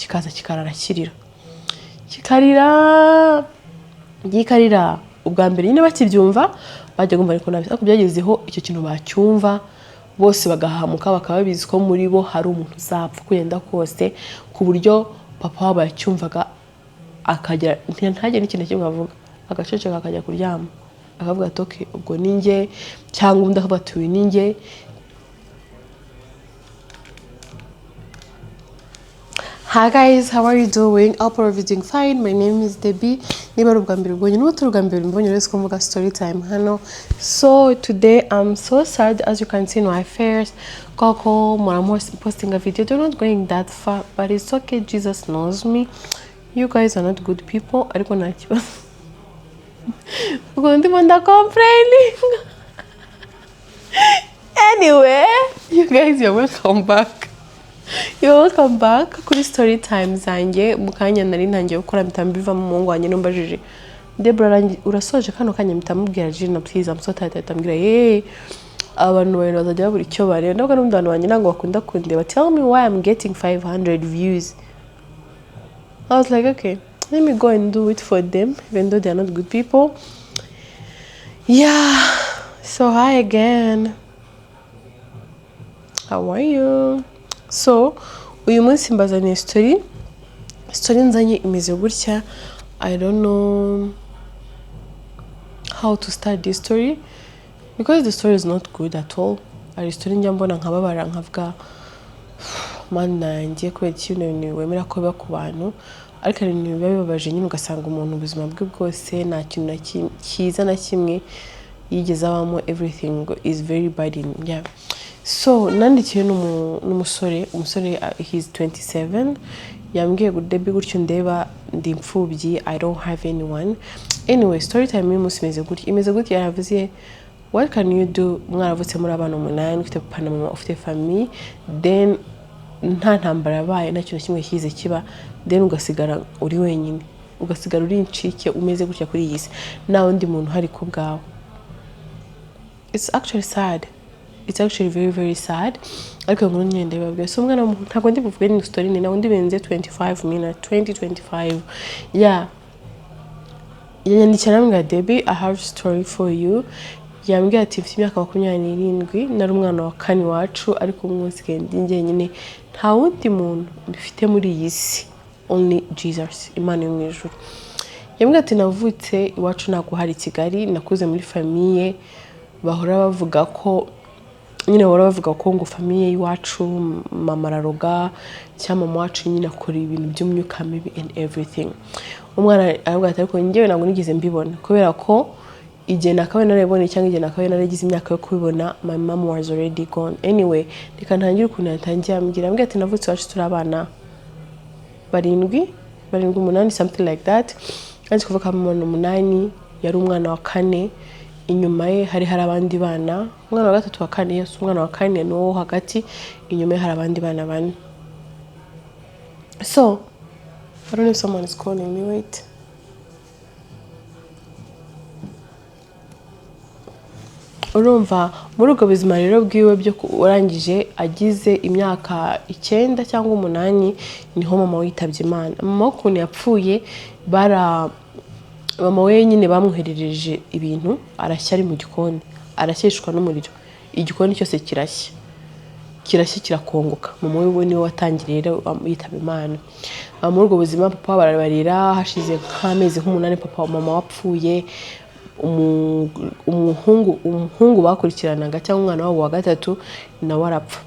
Kikaza kikarara kirira, kikarira, gikarira. Ubwa mbere nyine bakibyumva bajya kumva, ariko nabi, ariko byagezeho icyo kintu bacyumva bose bagahamuka, bakaba babizi ko muri bo hari umuntu uzapfa kugenda kose, ku buryo papa wabo yacyumvaga akagira ntagire n'ikintu na kimwe avuga, agaceceka, akajya kuryama, akavuga ati: "Okay, ubwo ni njye," cyangwa undi akavuga ati: "Uyu ni njye." Hi guys, how are you doing? I hope you're doing fine. My name is Debbie. Niba ari ubwa mbere ubonye, niba atari ubwa mbere mbonye, uretse ko mvuga story time hano. So today I'm so sad, as you can see in my face. Koko mura posting a video. They're not going that far, but it's okay. Jesus knows me. You guys are not good people. Ariko nta kibazo. Ubwo ndimo nda complaining. Anyway, you guys, you're welcome back. You're welcome back kuri story time zanjye. Mu kanya nari ntangiye gukora, mpita mbivamo. Umuhungu wanjye numbajije: "Debora, urasoje kano kanya?" Mpita mubwira: "Gina, please, I'm so tired." Ahita ambwira: "Yeee, abantu bawe bazajya babura icyo bareba." Nubwo n'ubundi abantu banjye ntabwo bakunda kundeba. Tell me why I'm getting 500 views. I was like, "Okay, let me go and do it for them, even though they are not good people." Yeah, so hi again, how are you? So uyu munsi mbazaniye story. Story nzanye imeze gutya. I don't know how to start this story because the story is not good at all. Hari story njya mbona nkababara, nkavuga: "Mana yanjye, kubera iki bino bintu wemera ko biba ku bantu?" Ariko hari ibintu biba bibabaje nyine, ugasanga umuntu ubuzima bwe bwose nta kintu na cyiza na kimwe yigeze abamo. Everything is very bad in, yeah. So nandikiwe n'umusore. Umusore, he's 27. Yambwiye ngo: "Debbie, gutyo ndeba ndi imfubyi, I don't have anyone." Anyway, story time y'uyu munsi imeze gutya, imeze gutya. Yaravuze: "What can you do mwaravutse muri abana umunani, ufite papa na mama, ufite famille, then nta ntambara yabaye, nta kintu na kimwe kize kiba, then ugasigara uri wenyine, ugasigara uri incike, umeze gutya kuri iyi si, nta wundi muntu uhari ku bwawe?" It's actually sad, it's actually very very sad. Ariko inkuru nyine ndabibabwira. So umwana w'umuhungu, ntabwo ndi buvuge ni story ni, ntabwo ndi benze 25 minutes, 20 25, yeah. Yanyandikira arambwira: "Debbie, I have a story for you." Yambwiye ati: "Mfite imyaka 27, nari umwana wa kane iwacu, ariko ubu nsigaye ndi njyenyine, nta wundi muntu mbifite muri iyi si, only Jesus, Imana yo mu ijuru." Yambwiye ati: "Navutse iwacu ntabwo hari i Kigali, nakuze muri famille bahora bavuga ko nyine, bahora bavuga ko ngo famille y'iwacu mama araroga, cyangwa mama wacu nyine akora ibintu by'umwuka mibi and everything." Umwana aravuga ati: "Ariko njyewe ntabwo nigeze mbibona, kubera ko igihe nakabaye narabibonye cyangwa igihe nakabaye naragize imyaka yo kubibona, my mom was already gone." Anyway, reka ntangire ukuntu yatangiye ambwira. Ambwira ati: "Navutse iwacu turi abana barindwi, barindwi, umunani, something like that." Kandi kuvuga abana umunani, yari umwana wa kane. Inyuma ye hari abandi bana, umwana wa gatatu, wa kane. Yes, umwana wa kane ni uwo hagati. Inyuma ye hari abandi bana bane. So I don't know if someone is calling me, wait. Urumva muri ubwo buzima rero bwiwe byo urangije agize imyaka 9 cyangwa 8, niho mama we yitabye Imana. Mama we ukuntu yapfuye, bara mama we nyine bamwoherereje ibintu, arashya ari mu gikoni, arashyeshwa n'umuriro, igikoni cyose kirashya, kirashya, kirakongoka. Mama we niwe watangiriye rero yitaba Imana. Muri ubwo buzima papa barabarira. Hashize nk'amezi nk'umunani papa mama wapfuye, umuhungu bakurikiranaga cyangwa umwana wabo wa gatatu nawe arapfa.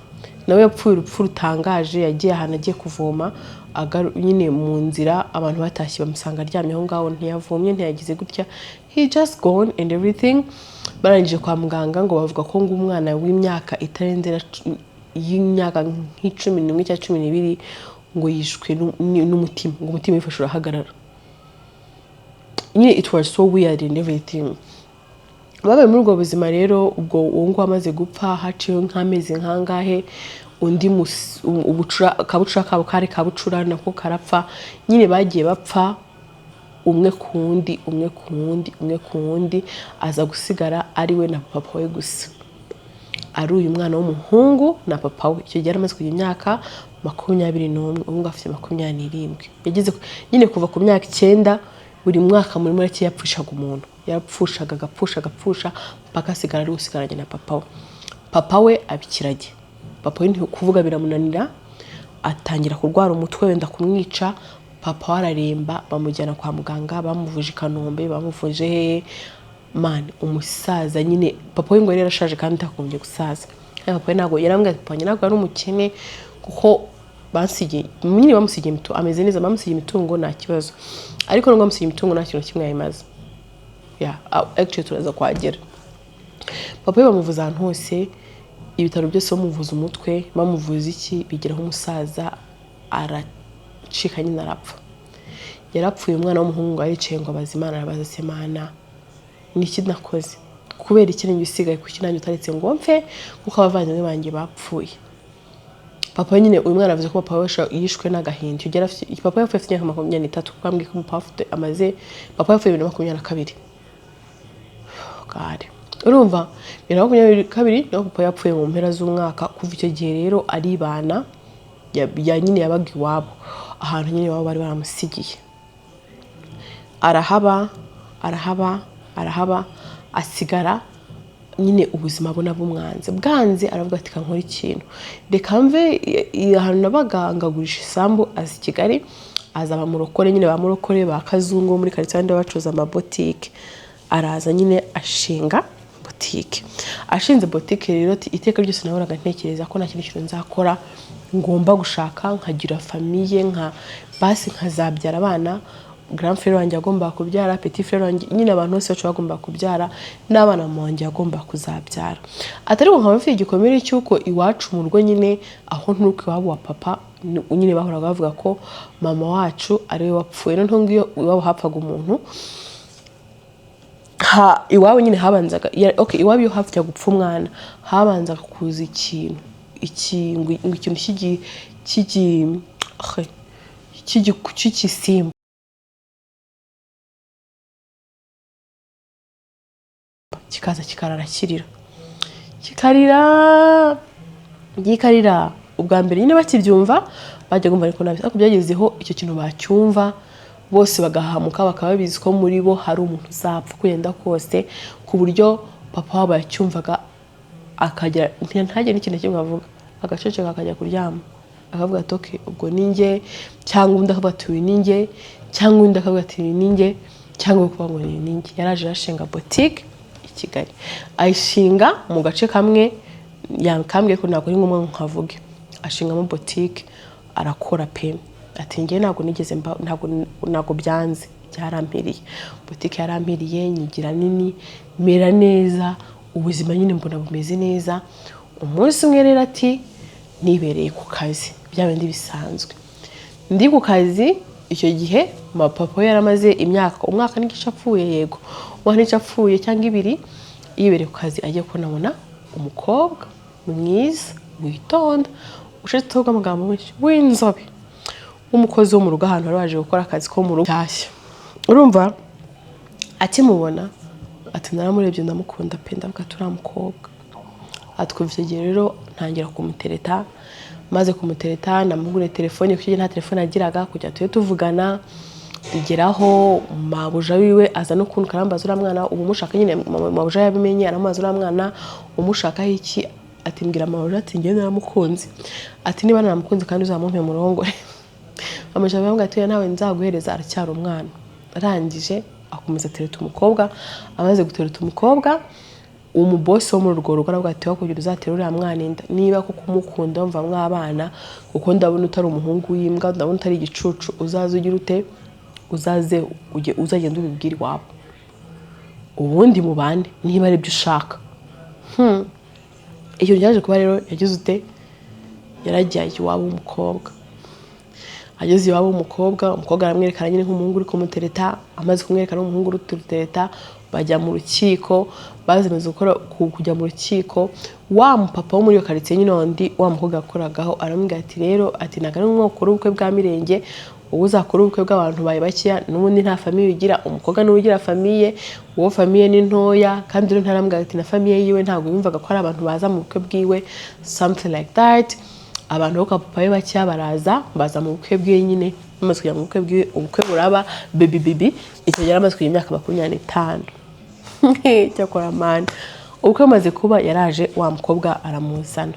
Nawe yapfuye urupfu rutangaje. Yagiye ahantu agiye kuvoma, nyine mu nzira abantu batashye bamusanga aryamye aho ngaho, ntiyavomye, ntiyagize gutya, he just gone and everything. Barangije kwa muganga ngo bavuga ko ngo umwana w'imyaka itarenze y'imyaka nka 11 cyangwa 12 ngo yishwe n'umutima, ngo umutima wifashe urahagarara nyine. It was so weird and everything. Babaye muri ubwo buzima rero. Ubwo uwo nguwo amaze gupfa, haciyeho nk'amezi nk'angahe, undi ubucura, kabucura kabo kari kabucura nako karapfa. Nyine bagiye bapfa umwe ku wundi, umwe ku wundi, umwe ku wundi, aza gusigara ari we na papa we gusa, ari uyu mwana w'umuhungu na papa we. Icyo gihe yari amaze kugira imyaka 21, ubu ngubu afite 27. Yageze nyine kuva ku myaka 9, buri mwaka muri make yapfushaga umuntu, yarapfushaga, agapfusha, agapfusha, mpaka asigara ari usigaranye na papa we. Papa we abikirage, papa we kuvuga biramunanira, atangira kurwara umutwe wenda kumwica. Papa we araremba, bamujyana kwa muganga, bamuvuje i Kanombe, bamuvuje hehe. Man, umusaza nyine, papa we ngo yari yarashaje kandi atagombye gusaza. Kandi papa we ntabwo yarambwiye ati papa wanjye ntabwo ari umukene, kuko bansigiye nyine, bamusigiye imitungo, ameze neza, bamusigiye imitungo, nta kibazo. Ariko nubwo bamusigiye imitungo, nta kintu na kimwe yayimaze. Yeah, actually turaza kuhagera. Papa we bamuvuza ahantu hose, ibitaro byose, bamuvuza umutwe, bamuvuza iki, bigeraho umusaza aracika nyine, arapfa. Yarapfuye. Umwana w'umuhungu aricaye ngo abaza Imana, arabaza se: "Mana, ni iki nakoze? Kubera iki ninjye usigaye? Kuki nanjye utaretse ngo mpfe kuko abavandimwe banjye bapfuye?" Papa nyine, uyu mwana avuze ko papa we yishwe n'agahinda. Icyo gihe papa we yapfuye afite imyaka 23, kuko ambwiye ko papa afite amaze, papa yapfuye 2022. God. Urumva, 2022 niho papa yapfuye, mu mpera z'umwaka. Kuva icyo gihe rero aribana, ya nyine yabaga iwabo, ahantu nyine iwabo bari baramusigiye, arahaba, arahaba, arahaba, asigara nyine ubuzima abona bumwanze bwanze. Aravuga ati: "Kankora ikintu, reka mve ahantu nabaga, ngagurisha isambu." Aza i Kigali, aza bamurokore nyine, ba murokore, ba kazungu muri karitsiye, abandi bacuruza amabotike. Araza nyine ashinga botike. Ashinze botike rero, ati: "Iteka ryose nahoraga ntekereza ko nta kindi kintu nzakora, ngomba gushaka nkagira famille, nka basi nkazabyara abana. Grand frère wanjye agomba kubyara, petit frère wanjye, nyine abantu bose bacu bagomba kubyara, n'abana mama wanjye agomba kuzabyara." Atari ngo nkaba mfite igikomere cy'uko iwacu mu rugo nyine, aho nturuka, iwabo wa papa, nyine bahoraga bavuga ko mama wacu ariwe wapfuye. Noneho ngiyo iwabo hapfaga umuntu, ha iwabo nyine habanzaga okay, iwabo iyo hapfaga gupfa umwana, habanzaga kuza ikintu iki, ngo ikintu cy'igisimba kikaza kikarara kirira, kikarira, gikarira. Ubwa mbere nyine bakibyumva bajya kumva ariko nabi, ariko byagezeho icyo kintu bacyumva bose bagahamuka, bakaba babizi ko muri bo hari umuntu uzapfa kugenda kose, ku buryo papa wabo yacyumvaga akagira ntagire n'ikintu na kimwe avuga, agaceceka, akajya kuryama, akavuga ati: "Okay, ubwo ni njye," cyangwa undi akavuga ati: "Uyu ni njye," cyangwa undi akavuga ati: "Uyu ni njye," cyangwa kuvuga ngo ni njye. Yaraje arashinga botike i Kigali, ayishinga mu gace kamwe yakambwiye ko ntabwo ari ngombwa ngo nkavuge. Ashingamo botike, arakora pe. Ati: "Njye ntabwo nigeze mba, ntabwo byanze, byarampiriye, botike yarampiriye, nyigira nini, mera neza, ubuzima nyine mbona bumeze neza." Umunsi umwe rero ati: "Nibereye ku kazi, bya bindi bisanzwe, ndi ku kazi." Icyo gihe papa we yaramaze imyaka, umwaka n'igice apfuye, yego, umwaka n'igice apfuye cyangwa 2. Yibereye ku kazi, agiye kubonabona umukobwa mwiza, witonda, ushatse kuvuga amagambo menshi, w'inzobe, w'umukozi wo mu rugo, ahantu wari waje gukora akazi ko mu rugo nshyashya. Urumva, akimubona ati: "Naramurebye ndamukunda pe, ndavuga ati uriya mukobwa." Ati: "Kuva icyo gihe rero ntangira kumutereta. Maze kumutereta, namuguriye telefone, kuko nta telefone yagiraga, kugira tujye tuvugana. Bigeraho mabuja wiwe aza no kuntu karambaza: 'Uriya mwana uba umushaka?' Nyine mabuja yabimenye, aramubaza: 'Uriya mwana umushakaho iki?' Ati: 'Mbwira mabuja ati njyewe naramukunze.' Ati: 'Niba naramukunze kandi uzamumpe murongore.' Mabuja aramubwira ati: 'Oya, ntawe nzaguhereza, aracyari umwana.' Arangije akomeza atereta umukobwa. Amaze gutereta umukobwa, umubosi wo muri urwo rugo aravuga ati: 'Kugira uzatere uriya mwana inda, niba koko umukunda, wumva mwabana, kuko ndabona utari umuhungu w'imbwa, ndabona utari igicucu, uzaze ugira ute, uzaze uzagenda ubibwire iwabo, ubundi mubane niba ari byo ushaka.' Icyo cyaje kuba rero, yagize ute, yaragiye iwabo w'umukobwa. Ageze iwabo w'umukobwa, umukobwa aramwerekana nyine nk'umuhungu uri kumutereta. Amaze kumwerekana nk'umuhungu uri kumutereta, bajya mu rukiko. Bazemeza gukora kujya mu rukiko, wa mupapa wo muri iyo karitsiye nyine wundi wa mukobwa yakoragaho aramubwira ati: 'Rero,' ati, 'ntabwo ari ngombwa gukora ubukwe bwa mirenge, wowe uzakora ubukwe bw'abantu bawe bakeya, n'ubundi nta famille ugira, umukobwa niwe ugira famille, wowe famille ni ntoya.' Kandi rero ntarambwira ati na famille yiwe ntabwo yumvaga ko ari abantu baza mu bukwe bwiwe, something like that." Abantu bo kwa papa we bakeya baraza, baza mu bukwe bwiwe nyine. Bamaze kujya mu bukwe bwiwe, ubukwe buraba, baby baby icyo gihe yari amaze kugira imyaka 25. Cyakora man, ubukwe bumaze kuba, yaraje, wa mukobwa aramuzana,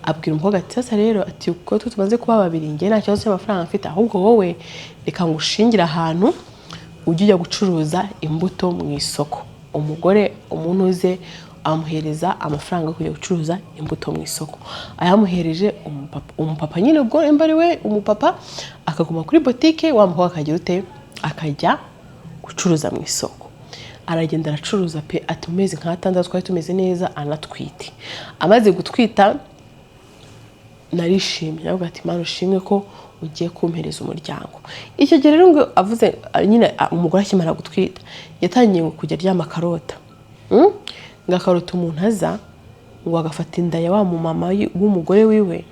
abwira umukobwa ati: "Sasa rero," ati, "kuko twe tumaze kuba babiri, njye nta kibazo cy'amafaranga mfite, ahubwo wowe reka ngushingire ahantu ujye ujya gucuruza imbuto mu isoko." Umugore, umuntu uze amuhereza amafaranga yo kujya gucuruza imbuto mu isoko. Ayamuhereje umupapa, umupapa nyine ubwo imba ari we, umupapa akaguma kuri botike, wa mukobwa akagira ute? Akajya gucuruza mu isoko. Aragenda aracuruza pe. Ati: "Mu mezi nk'atandatu twari tumeze neza, anatwite." Amaze gutwita, narishimye, aravuga ati: "Mana ushimwe ko ugiye kumpereza umuryango." Icyo gihe rero ngo avuze nyine, umugore akimara gutwita yatangiye ngo kujya aryama akarota. Ngo akarota umuntu aza, ngo agafata inda ya wa mumama w'umugore wiwe,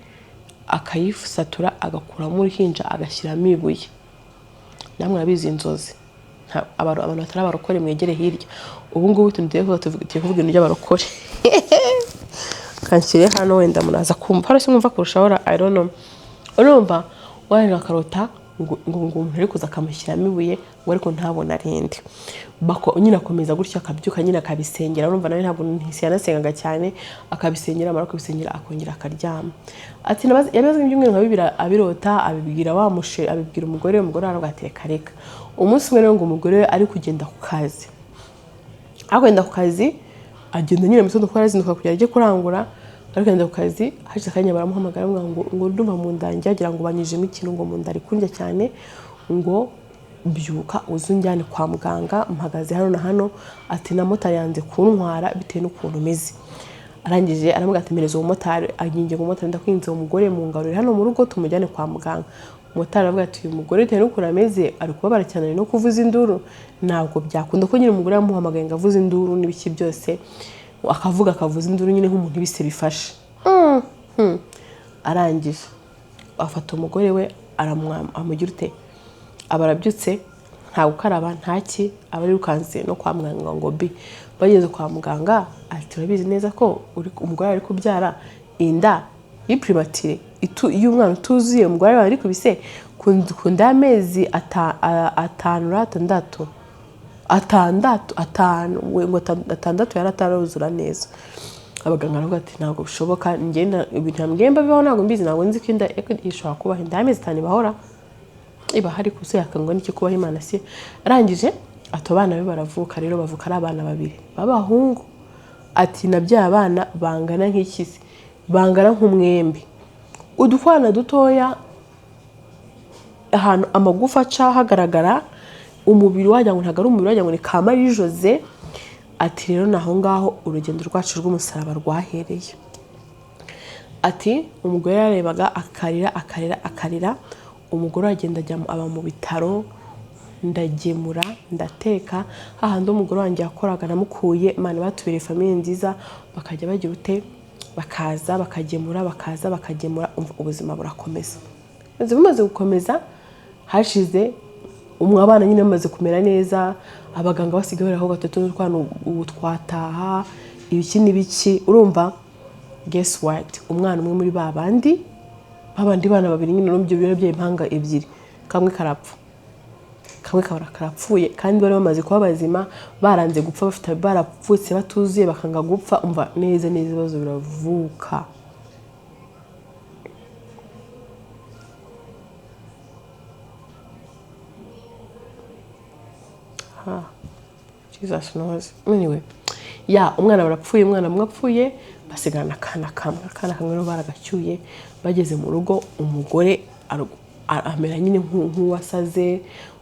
akayisatura, agakuramo uruhinja, agashyiramo ibuye. Namwe murabizi inzozi. Abantu batari abarokore mwegere hirya. Ubu ngubu utuntu tugiye kuvuga, tugiye kuvuga ibintu by'abarokore. Kanshyire hano, wenda muraza kumva hano, simwumva kurushaho, I don't know. Urumva waje akarota ngo umuntu ari kuza akamushyiramo ibuye, ngo ariko ntabone arinde. Nyine akomeza gutyo, akabyuka nyine akabisengera. Urumva nawe ntabwo ntisi yanasengaga cyane, akabisengera, amara kubisengera akongera akaryama. Ati yabaze ibyumweru nka bibiri abirota, abibwira wa mushe, abibwira umugore we. Umugore aravuga ati: "Reka reka." Umunsi umwe rero ngo umugore we ari kugenda ku kazi, agenda ku kazi, agenda nyine mu gitondo kuko arazinduka kugira ajye kurangura. Ari kugenda ku kazi, hashize akanya baramuhamagara, bamubwira ngo ndumva mu nda ngira ngo banyujemo ikintu, ngo mu nda ari kundya cyane, ngo byuka uze unjyane kwa muganga, mpagaze hano na hano. Ati: "Na motari yanze kuntwara bitewe n'ukuntu meze." Arangije aramubwira ati: "Mpereza umumotari." Agingira umumotari: "Ndakwinginze, umugore mungarurire hano mu rugo, tumujyane kwa muganga." Umumotari aravuga ati: "Uyu mugore bitewe n'ukuntu ameze, ari kubabara cyane, ari no kuvuza induru, ntabwo byakunda." Ko nyine umugore yamuhamagaye ngo avuze induru n'ibiki byose, akavuga, akavuza induru nyine nk'umuntu ibise bifashe. Arangije afata umugore we, amugira ute? Aba arabyutse, nta gukaraba, ntaki, aba arirukanse no kwa muganga. Ngo bi bageze kwa muganga, ati: "Urabizi neza ko umugore ari kubyara inda y'i prématuré, y'umwana utuzuye." Umugore ari kubise ku nda y'amezi 5, 6, 6, 5 we, ngo 6 yari ataruzura neza. Abaganga baravuga ati: "Ntabwo bishoboka." Ngenda ibintu ntabwo bibaho, ntabwo mbizi, ntabwo nzi ko inda ishobora kubaho, inda y'amezi 5 ibahora iba hari kuso yakangwa n'iki kubaho Imana si. Arangije ati abana be baravuka rero, bavuka ari abana babiri b'abahungu. Ati: "Nabyaye abana bangana nk'ikisi, bangana nk'umwembe, udukwana dutoya, ahantu amagufa aca hagaragara, umubiri wagira ngo ntabwo ari umubiri, wagira ngo ni ka Marie Jose." Ati: "Rero ni aho ngaho urugendo rwacu rw'umusaraba rwahereye." Ati: "Umugore yarebaga akarira, akarira, akarira." Umugore aragenda ajya aba mu bitaro, ndagemura, ndateka, hahandi umugore wanjye yakoraga namukuye. Imana batubereye famille nziza, bakajya bagira ute? Bakaza bakagemura, bakaza bakagemura. Umva, ubuzima burakomeza. Ubuzima bumaze gukomeza, hashize umwe, abana nyine bamaze kumera neza, abaganga basigaye bari aho gatatu n'utwana, ubu twataha, ibiki n'ibiki. Urumva, guess what? Umwana umwe muri ba bandi, babandi bana babiri nyine, urumva ibyo biro by'impanga ebyiri, kamwe karapfa, kamwe kabara karapfuye. Kandi bari bamaze kuba bazima, baranze gupfa, bafite barapfutse batuzuye, bakanga gupfa. Umva neza neza, ibibazo biravuka. Ha, Jesus knows. Anyway, ya umwana barapfuye, umwana umwe apfuye, basigarana akana kamwe. Akana kamwe rero baragacyuye. Bageze mu rugo, umugore amera nyine nk'uwasaze.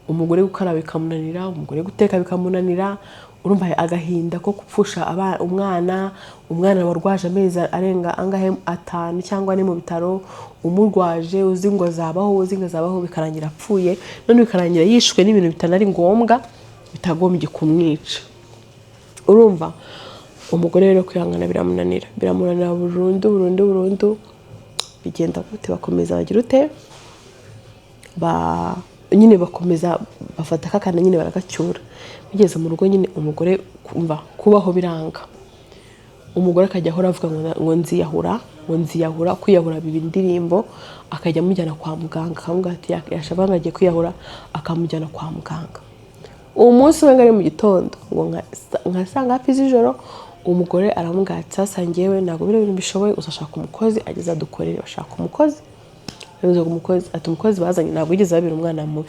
Umugore gukaraba bikamunanira, umugore guteka bikamunanira. Urumva agahinda ko gupfusha umwana, umwana warwaje amezi arenga angahe, 5 cyangwa 4 mu bitaro, umurwaje uzi ngo azabaho, uzi ngo azabaho, bikarangira apfuye. None bikarangira yishwe n'ibintu bitanari ngombwa, bitagombye kumwica. Urumva umugore rero kwihangana biramunanira, biramunanira burundu burundu burundu. Bigenda gute? Bakomeza bagira ute? Ba nyine bakomeza bafata akana nyine baragacyura. Bigeze mu rugo nyine, umugore kumva kubaho biranga. Umugore akajya ahora avuga ngo nziyahura, ngo nziyahura. Kwiyahura biba indirimbo. Akajya amujyana kwa muganga, akamubwira ati yashaka ngo agiye kwiyahura, akamujyana kwa muganga. Uwo munsi umwe, ngo ari mu gitondo, ngo nka saa ngapi z'ijoro, umugore aramubwira ati: "Sasa njyewe ntabwo bino bintu bishoboye, uzashaka umukozi ageze adukorere." Bashaka umukozi. Yavuze ngo umukozi, ati umukozi bazanye ntabwo yigeze ababera umwana mubi,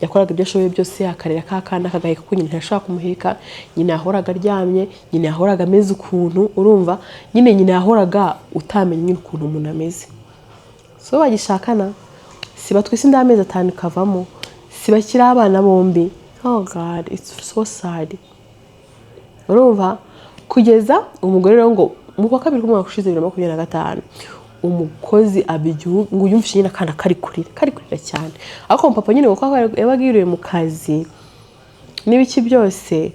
yakoraga ibyo ashoboye byose, akarera ka kana, akagaheka, kuko nyina ntiyashobora kumuheka. Nyina yahoraga aryamye, nyina yahoraga ameze ukuntu, urumva nyine, nyina yahoraga utamenya nyine ukuntu umuntu ameze. So bagishakana, si batwise inda y'amezi 5 ikavamo, si bakiri abana bombi. Oh God, it's so sad. Urumva, kugeza umugore rero ngo mu kwa kabiri k'umwaka ushize, 2025, umukozi abyuka ngo yumvishe nyine akana kari kurira, kari kurira cyane. Ariko papa nyine, kuko yabaga yiriwe mu kazi n'ibiki byose,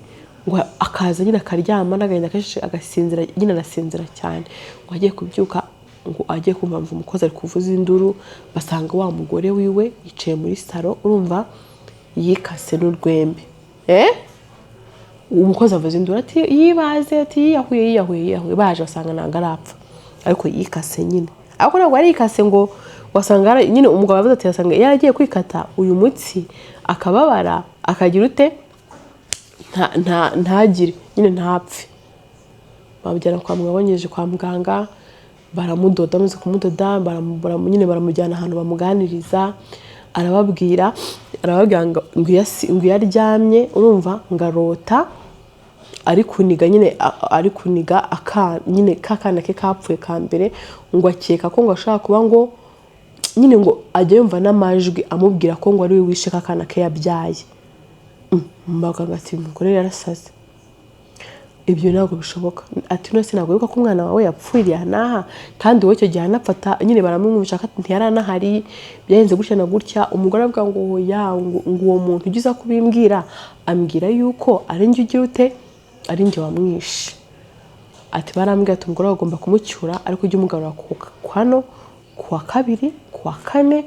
ngo akaza nyine akaryama n'agahinda kenshi, agasinzira nyine, arasinzira cyane. Ngo agiye kubyuka, ngo agiye kumva ngo umukozi ari kuvuza induru, basanga wa mugore wiwe yicaye muri salo, urumva, yikase n'urwembe. Umukozi avuza induru ati yibaze, ati yiyahuye, yiyahuye, yiyahuye. Baje basanga ntabwo arapfa, ariko yikase nyine, ariko ntabwo yari yikase, ngo wasanga nyine umugabo yavuze ati yasanga yaragiye kwikata uyu mutsi, akababara, akagira ute, ntagire nyine, ntapfe. Bamujyana kwa muganga, banyegeje kwa muganga baramudoda. Bamaze kumudoda, nyine baramujyana ahantu bamuganiriza, arababwira ngo iyo aryamye, urumva, ngo arota ari kuniga nyine, ari kuniga aka nyine ka kana ke kapfuye ka mbere. Ngo akeka ko ngo ashobora kuba ngo nyine ngo ajya yumva n'amajwi amubwira ko ngo ari we wishe ka kana ke yabyaye. Muganga ati umugore yarasaze, ibyo ntabwo bishoboka. Ati none se ntabwo wibuka ko umwana wawe yapfiriye aha n'aha, kandi wowe icyo gihe anafata nyine baramumwica ntiyari anahari, byagenze gutya na gutya. Umugore avuga ngo oya, ngo uwo muntu ujya uza kubimbwira ambwira yuko ari njye ugira ute, ari njye wamwishe. Ati barambwira ati umugore wawe agomba kumucyura, ariko ujye umugarura ku hano ku wa kabiri, ku wa kane,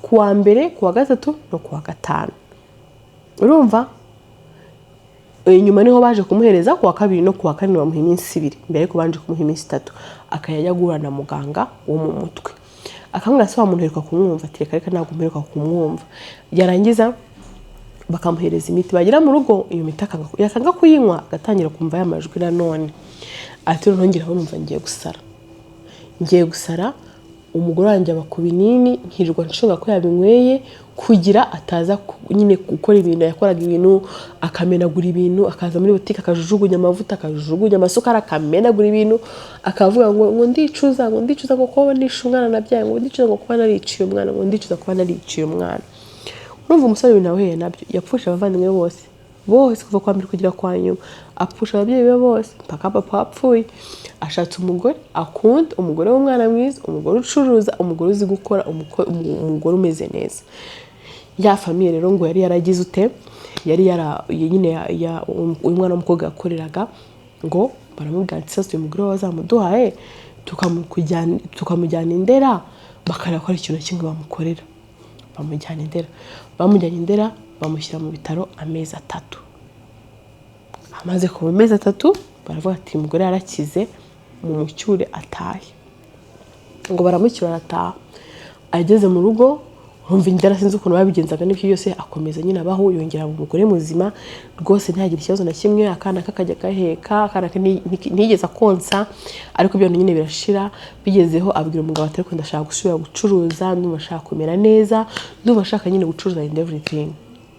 ku wa mbere, ku wa gatatu no ku wa gatanu. Urumva, nyuma niho baje kumuhereza ku wa kabiri no ku wa kane, bamuha iminsi 2 mbere, ariko banje kumuha iminsi 3, akajya ajya guhura na muganga wo mu mutwe, akamubwira: "Se wa muntu uheruka kumwumva?" Ati: "Reka reka, ntabwo mperuka kumwumva." Yarangiza bakamuhereza imiti, bagera mu rugo iyo miti yakanga kuyinywa, agatangira kumva ya majwi nanone. Ati noneho ngeraho numva ngiye gusara, ngiye gusara. Umugore wanjye aba ku binini, nkirirwa ncunga ko yabinyweye kugira ataza nyine gukora ibintu yakoraga, ibintu akamenagura ibintu, akaza muri butike akajugunya amavuta, akajugunya amasukari, akamenagura ibintu, akavuga ngo ndicuza, ngo ndicuza, ngo kuba nishe umwana nabyaye, ngo ndicuza, ngo kuba nariciye umwana, ngo ndicuza kuba nariciye umwana. Urumva umusore ibintu yahuye nabyo: yapfusha abavandimwe bose bose, kuva kwa mbere kugera kwa nyuma, apfusha ababyeyi be bose mpaka papa wapfuye. Ashatse umugore akunda, umugore w'umwana mwiza, umugore ucuruza, umugore uzi gukora, umugore umeze neza. Ya famille rero ngo yari yaragize ute, yari yara nyine uyu mwana w'umukobwa yakoreraga, ngo baramubwira ati sasa uyu mugore wawe wazamuduhaye tukamujyana i Ndera, bakareba ko ari ikintu na kimwe bamukorera. Bamujyana i Ndera, bamujyanye i Ndera, bamushyira mu bitaro amezi 3. Amaze kuba amezi 3, baravuga ati umugore yarakize, mu mucyure atahe. Ngo baramucyura, arataha. Ageze mu rugo, urumva indera sinzi ukuntu babigenzaga n'ibyo byose, akomeza nyine abaho, yongera aba umugore muzima rwose, ntihagire ikibazo na kimwe. Akana ke akajya gaheka, akana ke ntiyigeze akonsa, ariko ibyo bintu nyine birashira. Bigezeho abwira umugabo ati ariko ndashaka gusubira gucuruza, ndumva ashaka kumera neza, ndumva ashaka nyine gucuruza and everything.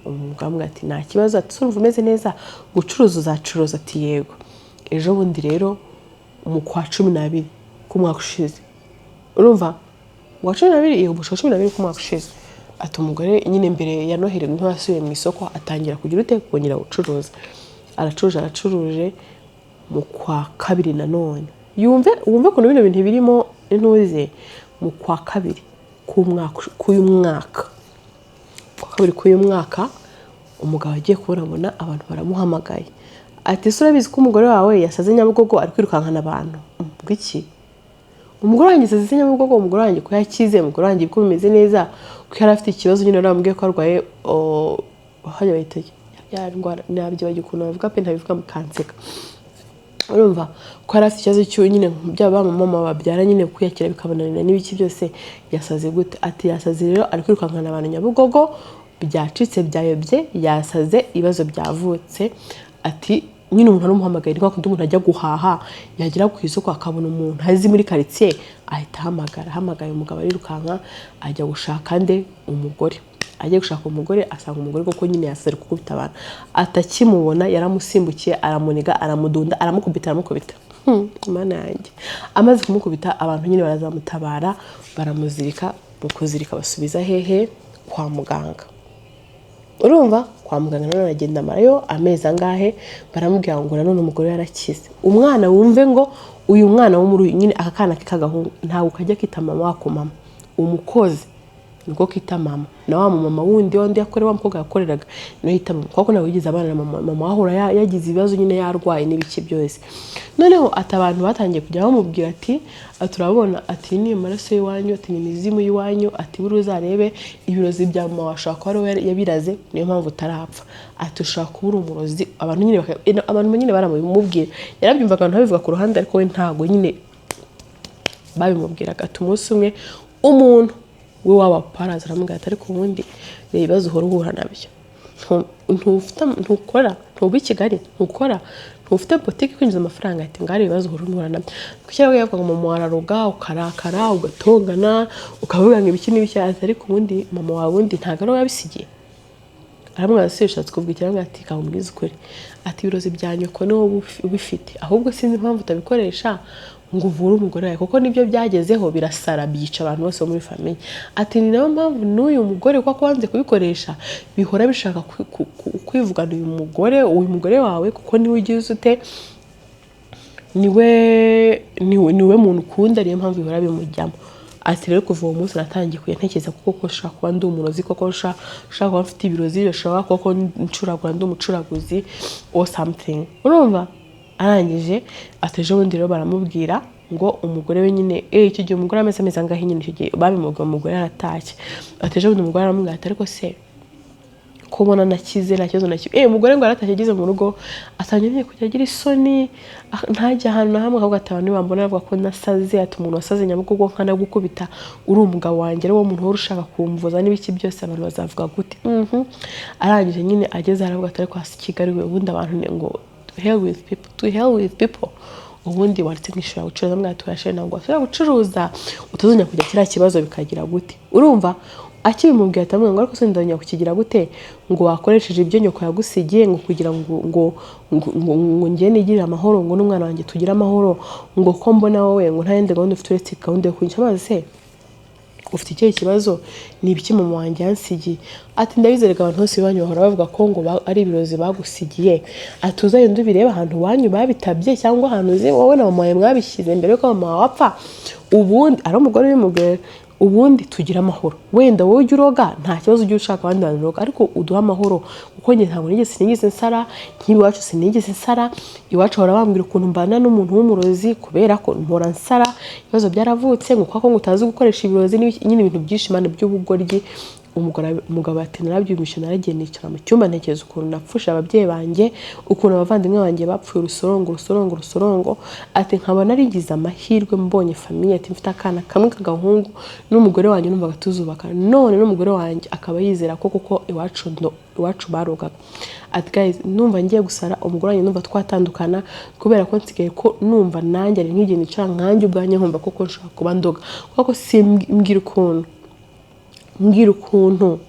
Umugabo amubwira ati nta kibazo, ati urumva umeze neza, gucuruza uzacuruza? Ati yego. Ejo bundi rero mu kwa 12 k'umwaka ushize, urumva, mu kwa 12, yego, mu kwa 12 k'umwaka ushize, ati umugore nyine mbere ya Noheli niho yasubiye mu isoko, atangira kugira ute, kongera gucuruza. Aracuruje, aracuruje, mu kwa kabiri nanone, yumve wumve ukuntu bino bintu birimo intuze, mu kwa kabiri k'umwaka k'uyu mwaka, kwa kabiri k'uyu mwaka, umugabo agiye kubona abona abantu baramuhamagaye, ati ese urabizi ko umugore wawe yasaze Nyabugogo, ari kwirukankana abantu? Bw'iki? Umugore wanjye yasaze Nyabugogo? Umugore wanjye ko yakize, umugore wanjye ko bimeze neza, ko yari afite ikibazo nyine, baramubwiye ko arwaye, hajya bahita ya ndwara, nabyibagiwe ukuntu bavuga pe, ntabivuga mukanseka. Urumva ko yari afite ikibazo cy'uwo nyine byaba ba mama babyara nyine, kwiyakira bikabananira n'ibiki byose. Yasaze gute? Ati yasaze rero, ari kwirukankana abantu Nyabugogo, byacitse, byayobye, yasaze, ibibazo byavutse. Ati nyine umuntu aramuhamagaye, ni kwa kundi umuntu ajya guhaha, yagera ku isoko akabona umuntu azi muri karitsiye, ahita ahamagara. Ahamagaye, umugabo arirukanka ajya gushaka nde? Umugore. Agiye gushaka umugore, asanga umugore koko nyine yasaze, ari gukubita abantu. Atakimubona yaramusimbukiye, aramuniga, aramudunda, aramukubita, aramukubita. Mana yanjye! Amaze kumukubita, abantu nyine barazamutabara, baramuzirika. Mu kuzirika, basubiza hehe? Kwa muganga. Urumva, kwa muganga nanone aragenda, amarayo amezi angahe. Baramubwira ngo nanone umugore yarakize. Umwana, wumve ngo uyu mwana wo muri uyu nyine, aka kana ke k'agahungu, ntabwo kajya kita mama wako mama, umukozi niko kita mama. Na wa mama wundi yakorewe, wa mukobwa yakoreraga, niwe yita mama, kuko ntabwo yigeze abana na mama. Mama wahora yagize ibibazo nyine, yarwaye n'ibiki byose. Noneho ati abantu batangiye kujya bamubwira ati turabona, ati ni amaraso y'iwanyu, ati ni imizimu y'iwanyu, ati buri uzarebe ibirozi bya mama, washobora kuba ari we yabiraze, niyo mpamvu utarapfa, ati ushobora kuba uri umurozi. Abantu nyine baramubwira, yarabyumvaga, abantu babivuga ku ruhande, ariko we ntabwo nyine babimubwiraga. Ati umunsi umwe umuntu we waba papa araza, aramubwira ati ariko ubundi reba ibibazo uhora uhura nabyo. Ntukora, ntuba i Kigali, ntukora, ntufite botike kwinjiza amafaranga, ati ngaho ibibazo uhora uhura nabyo. Kuki yabaga yavuga ngo mama wararoga, ukarakara, ugatongana, ukavuga ngo ibiki n'ibiki? Ati ariko ubundi mama wawe ubundi ntabwo ari we yabisigiye? Aramubwira ati ushatse kuvuga iki? Aramubwira ati kamubwize ukuri, ati ibirozi bya nyoko ni wowe ubifite, ahubwo sinzi impamvu utabikoresha ngo uvure umugore wawe, kuko nibyo byagezeho birasara, byica abantu bose bo muri famille. Ati ni nayo mpamvu n'uyu mugore, kuko wanze kubikoresha, bihora bishaka kwivugana uyu mugore wawe, kuko niwe ugize ute, niwe muntu ukunda, niyo mpamvu bihora bimujyamo. Ati rero kuva uwo munsi natangiye kujya ntekereza kuko ko nshobora kuba ndi umurozi, koko nshobora kuba mfite ibirozi, bishobora kuba ko ncuragura, ndi umucuraguzi or something. Urumva, arangije ati ejo bundi rero baramubwira ngo umugore we nyine, icyo gihe umugore amezi angahe nyine, icyo gihe babimubwiye umugore yaratashye. Ati ejo bundi umugore aramubwira ati ariko se ko ubona nakize, nta kibazo na kimwe? Umugore ngo yaratashye, ageze mu rugo atangiye kujya agira isoni, ntajya ahantu na hamwe, akavuga ati abantu nibambona bavuga ko nasaze, ati umuntu wasaze Nyabugogo nkanagukubita, uri umugabo wanjye, ari wo muntu uhora ushaka kumvuza n'ibiki byose, abantu bazavuga gute? Arangije nyine ageze aravuga ati ariko hasi Kigali we, ubundi abantu ni ngo to hell with people, to hell with people, ubundi waretse nkishobora gucuruza. Mbwa tuyashere, ntabwo wasubira gucuruza, utazongera kujya kiriya kibazo bikagira gute? Urumva, akibimubwira atamubwira ngo ariko se ndongera kukigira gute, ngo wakoresheje ibyo nyoko yagusigiye, ngo kugira ngo njye nigirire amahoro, ngo n'umwana wanjye tugire amahoro, ngo ko mbona wowe ngo nta yindi gahunda ufite uretse gahunda yo kunyica amazi, se ufite ikihe kibazo? Ni ibiki mama wanjye yansigiye? Ati ndabizerega, abantu bose iwanyu bahora bavuga ko ngo ari ibirozi bagusigiye. Ati uzagenda ubirebe ahantu iwanyu babitabye, cyangwa ahantu uzi wowe na mama wawe mwabishyize mbere yuko mama wawe apfa, ubundi ari umugore w'umugore, ubundi tugire amahoro. Wenda wowe ujya uroga, nta kibazo, ujya ushaka abandi bantu uroga, ariko uduhe amahoro, kuko njye ntabwo nigeze, sinigeze nsara nk'iwacu, sinigeze nsara iwacu. Bahora bambwira ukuntu mbana n'umuntu w'umurozi, kubera ko mpora nsara, ibibazo byaravutse, ngo kuko ngo utazi gukoresha ibirozi nyine ibintu byinshi, Imana, by'ubugoryi. Umugabo ati narabyumvise, naragiye nicara mu cyumba, ntekereza ukuntu napfusha ababyeyi banjye, ukuntu abavandimwe banjye bapfuye urusorongo, urusorongo, urusorongo. Ati nkaba narigize amahirwe mbonye famille, ati mfite akana kamwe k'agahungu n'umugore wanjye, numvaga tuzubaka, none n'umugore wanjye akaba yizera ko kuko iwacu iwacu barogaga. Ati guys, numva ngiye gusara, umugore wanjye numva twatandukana, kubera ko nsigaye ko numva nanjye ari nk'igihe nicara nkanjye ubwanjye nkumva koko nshobora kuba ndoga, kuko simbwira ukuntu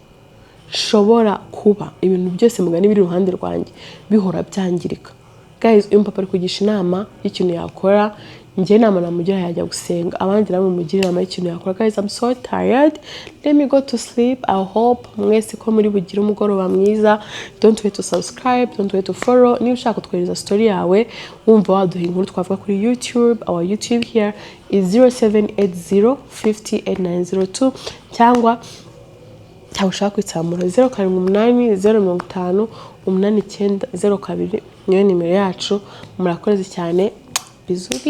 nshobora kuba ibintu byose mugani biri iruhande rwanjye bihora byangirika. Guys, uyu papa ari kugisha inama y'ikintu yakora. Njye inama namugira, yajya gusenga, abandi namwe mugire inama y'ikintu yakora. Guys, I'm so tired, let me go to sleep. I hope mwese ko muri bugire umugoroba mwiza. Don't wait to subscribe, don't wait to follow. Niba ushaka kutwohereza story yawe, wumva waduha inkuru twavuga kuri YouTube, our YouTube here is 0780 58902, cyangwa ushaka kwitsamura, 0780 50 89 02, niyo nimero yacu. Murakoze cyane, bisous.